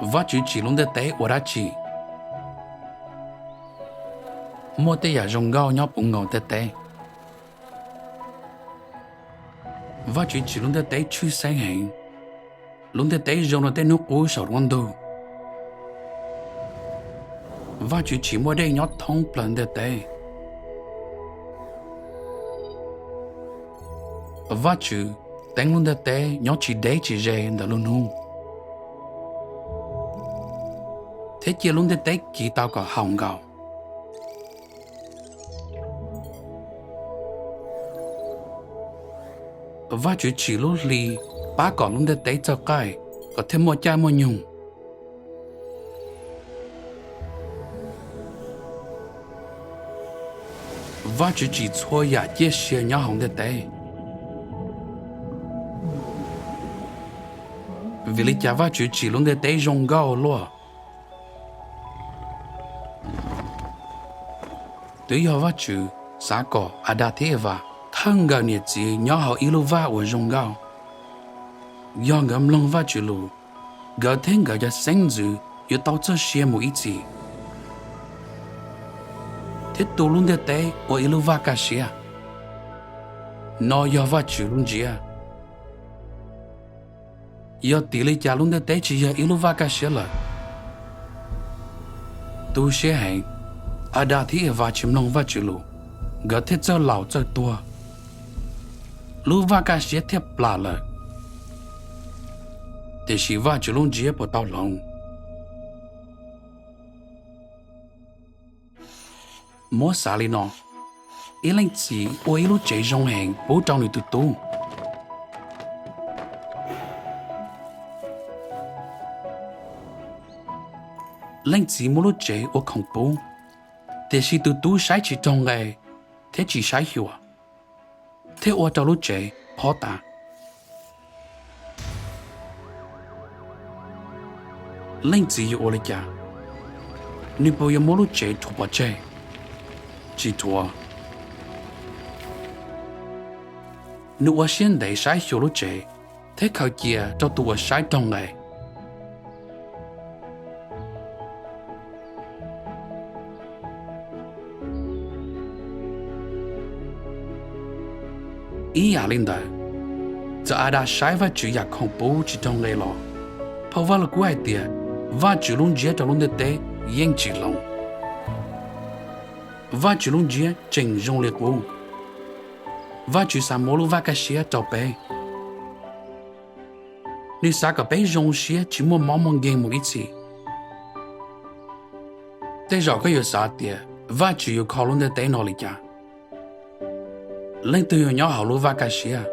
Vajtswv tsim lub ntiaj teb ua dab tsi? Muaj tej yam zoo nkauj nyob puv nkaus ntiaj teb. Vajtswv tsim lub ntiaj teb tshwj xeeb heev. Lub ntiaj teb zoo li tej hnub qub saum lub ntuj. Vajtswv tsim muaj dej nyob thoob plaws ntiaj teb. Vajtswv teeb lub ntiaj teb nyob tsis deb tsis ze ntawm lub hnub, thiab cia lub ntiaj teb kiv tau kom haum nkaus. Vajtswv tsim lub hli pab kom lub ntiaj teb txawj qaij, kom thiaj muaj caij muaj nyoog. Vajtswv tsim txhua yam ciaj sia nyob hauv ntiaj teb. Vim li cas Vajtswv tsim lub ntiaj teb zoo nkauj luaj? Twb yog Vajtswv xav kom Adas thiab Evas thawj nkawm niam txiv nyob hauv ib lub vaj uas zoo nkauj. Yog nkawd mloog Vajtswv lus, nkawd thiab nkawd cov xeeb ntxwv yuav tau txoj sia mus ib txhis, thiab tu lub ntiaj teb ua ib lub vaj kaj siab. No yog Vajtswv lub ntsiab. Yog tim li cas lub ntiaj teb tsis yog ib lub vaj kaj siab lawm? Tu siab heev, Adas thiab Evas tsis mloog Vajtswv lus, nkawd thiaj txawj laus txawj tuag, lub vaj kaj siab thiaj plam lawm. Tiam sis Vajtswv lub ntsiab puas tau hloov? Muab xav li no: ib leej txiv ua ib lub tsev zoo heev pub rau nws tus tub. Leej txiv muab lub tsev ua khoom pub, tiam sis tus tub saib tsis raug nqe thiab tsis saib xyuas, thiaj ua rau lub tsev phob tas. Leej txiv yuav ua li cas? Nws puas yuav muab lub tsev rhuav pov tseg? Tsis rhuav. Nws ua siab ntev saib xyuas lub tsev thiab khaws cia rau tus uas saib raug nqe. Ib yam li ntawd, txawm Adas saib Vajtswv yam khoom pub tsis raug nqe los, phau Vajluskub hais tias Vajtswv lub ntsiab rau lub ntiaj teb yeej tsis hloov. Vajtswv lub ntsiab tseem zoo li qub. Vajtswv xav muab lub vaj kaj siab rau peb. Nws xav kom peb zoo siab tsis muaj mob muaj nkeeg mus ib txhis. Tej zaum koj yuav xav tias Vajtswv yuav kho lub ntiaj teb no li cas? Leej twg yuav nyob hauv lub vaj kaj siab?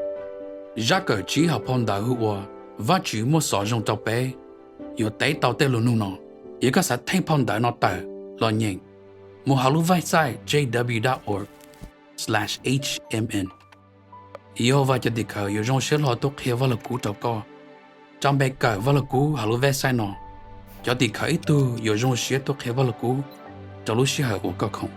Zaj kawm tsib hauv phau ntawv hu ua Vajtswv muaj xov zoo rau peb yuav teb tau tej lus nug no. Yog koj xav theej phau ntawv no tawm los nyeem, mus hauv lub website J W dot org slash H M N. Yehauvas cov tim khawv yuav zoo siab hlo tuaj qhia Vajluskub rau koj. Rau npe kawm Vajluskub hauv lub website no, cov tim khawv ib tug yuav zoo siab tuaj qhia Vajluskub rau lub sij hawm uas koj khoom.